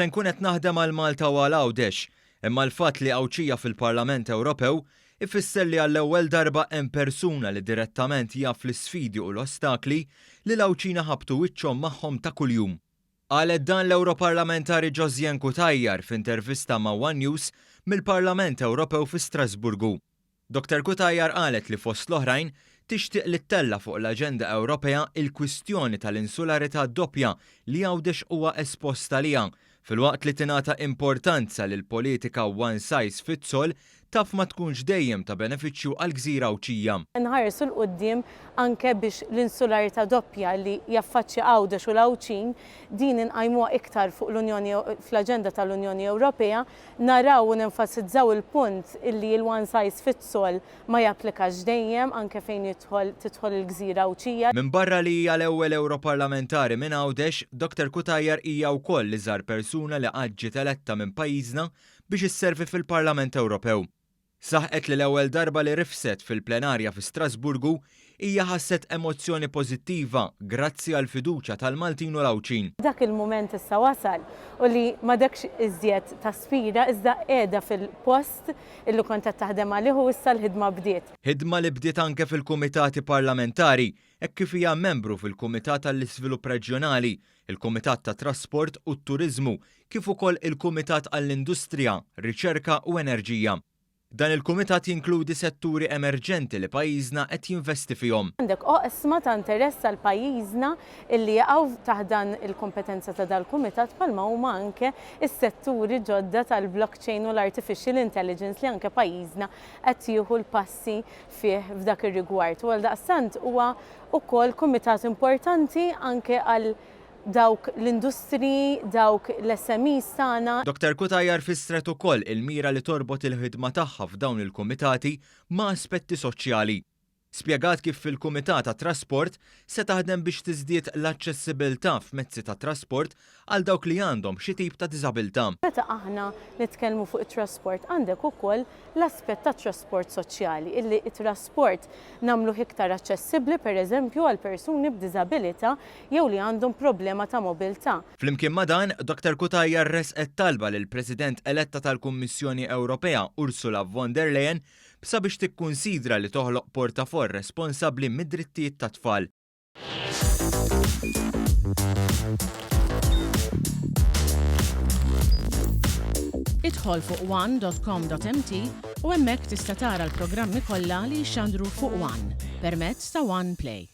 Se nkun qed naħdem għal Malta u għal Għawdex, imma l-fatt li Għawdxija fil-Parlament Ewropew ifisser li għall-ewwel darba hemm persuna li direttament jaf l-isfidi u l-ostakli li l-Għawdxin iħabbtu wiċċhom magħhom ta' kuljum. Qalet dan l-Ewroparlamentari Josianne Cutajar f'intervista ma' one News mill-Parlament Ewropew fi Strasburgu. Dr Cutajar qalet li fost l-oħrajn tixtieq li ttella' fuq l-aġenda Ewropea il-kwistjoni tal-insularità doppja li Għawdex huwa espost għaliha, filwaqt li tingħata importanza li l-politika one size fits all taf ma tkunx dejjem ta' benefiċċju għall-gżira Għawdxija. Nħarsu 'l quddiem anke biex l-insularità doppja li jaffaċċja Għawdex u l-Għawdxin din inqajmuha iktar fuq l-Unjoni fl-aġenda tal-Unjoni Ewropea Naraw u nenfasizzaw il-punt illi l-one size fits all ma japplikax dejjem, anke fejn jidħol tidħol il-gżira Għawdxija. Minbarra li hija l-ewwel Ewroparlamentari minn Għawdex, Doctor Cutajar hija wkoll l-iżgħar persuna li qatt ġiet eletta minn pajjiżna biex isservi fil-Parlament Ewropew. Saħqet li l-ewwel darba li rifset fil-plenarja fi Strasburgu, hija ħasset emozzjoni pożittiva grazzi għall-fiduċja tal-Maltin u l-Għawdxin. Dak il-mument issa wasal u li m'għadekx iżjed taspira iżda qiegħda fil-post illi kont qed taħdem għalih u issa l-ħidma bdiet. Ħidma li bdiet anke fil-kumitati parlamentari hekk kif hija membru fil-Kumitat għall-Iżvilupp Reġjonali, il-Kumitat tat-Trasport u t-Turiżmu kif ukoll il-Kumitat għall-Industrija, Riċerka u Enerġija. Dan il-kumitat jinkludi setturi emerġenti li pajjiżna qed jinvesti fihom. Għandek oqsma ta' interess għal pajjiżna illi jaqgħu taħt dan il-kompetenza ta' dal-kumitat bħalma huma anke s-setturi ġodda tal-blockchain u l-artificial intelligence li anke pajjiżna qed jieħu l-passi fih f'dak ir-rigward. U għaldaqstant huwa wkoll kumitat importanti anke għal dawk l-industriji, dawk l-SMEs tagħna. Dr Cutajar fissret ukoll il-mira li torbot il-ħidma tagħha f'dawn il-kumitati ma' aspetti soċjali. Spjegat kif fil-Kumitat għat-Trasport se taħdem biex tiżdied l-aċċessibilità f'mezzi ta' trasport għal dawk li għandhom xi tip ta' diżabilità. Meta aħna nitkellmu fuq it-trasport għandek ukoll l-aspett tat-trasport soċjali, illi t-trasport nagħmluh iktar aċċessibbli pereżempju għal persuni b'diżabilità jew li għandhom problema ta' mobilità. Flimkien ma' dan, Dr Cutajar ressqet talba lill-President eletta tal-Kummissjoni Ewropea Ursula von der Leyen sabiex tikkunsidra li toħloq portafoll responsabbli mid-drittijiet tat-tfal. Idħol fuq one.com.mt u hemmhekk tista' tara l-programmi kollha li jixxandru fuq One permezz ta' One Play.